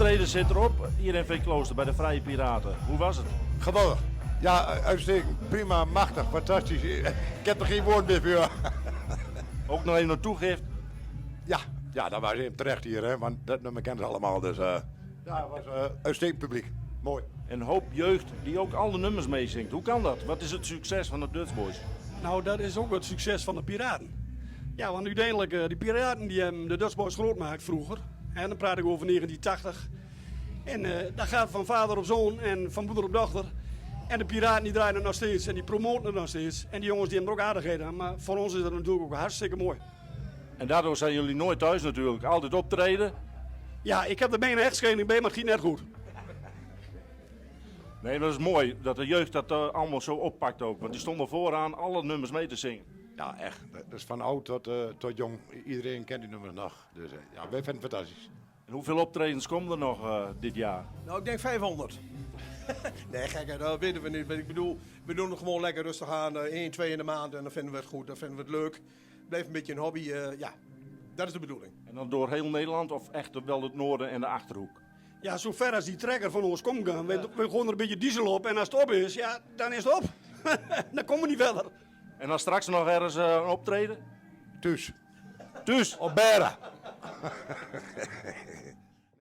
Optreden sit derop, hjir yn Feanklooster by de Vrije Piraten. Hoe was it? Geweldig. Ja, uitstekend. Prima, machtig, fantastisch. Ik heb er geen woord meer voor. Ook nog even een toegift? Ja, ja, dat was even terecht hier, hè, want dat nummer kennen ze allemaal. Dus ja, het was uitstekend publiek. Mooi. Een hoop jeugd die ook alle nummers meezingt. Hoe kan dat? Wat is het succes van de Dutch Boys? Nou, dat is ook het succes van de Piraten. Ja, want uiteindelijk, die Piraten die hebben de Dutch Boys groot gemaakt vroeger. En dan praat ik over 1980. En dat gaat van vader op zoon en van moeder op dochter. En de Piraten die draaien het nog steeds en die promoten het nog steeds. En die jongens die hebben er ook aardigheid aan. Maar voor ons is dat natuurlijk ook hartstikke mooi. En daardoor zijn jullie nooit thuis natuurlijk. Altijd optreden. Ja, ik heb er bijna echtscheiding bij, maar het ging net goed. Nee, dat is mooi dat de jeugd dat allemaal zo oppakt ook. Want die stonden vooraan alle nummers mee te zingen. Ja, echt. Dat is van oud tot jong. Iedereen kent die nummers nog. Dus ja, wij vinden het fantastisch. En hoeveel optredens komen er nog dit jaar? Nou, ik denk 500. Nee, gek, dat weten we niet. Ik bedoel, we doen het gewoon lekker rustig aan. 1, 2 in de maand en dan vinden we het goed. Dan vinden we het leuk. Blijft een beetje een hobby. Ja, dat is de bedoeling. En dan door heel Nederland of echt wel het noorden en de Achterhoek? Ja, zover als die trekker van ons komt gaan. We gooien er een beetje diesel op en als het op is, ja, dan is het op. Dan komen we niet verder. En dan straks nog ergens een optreden? Thuis. Thuis? Op Bera.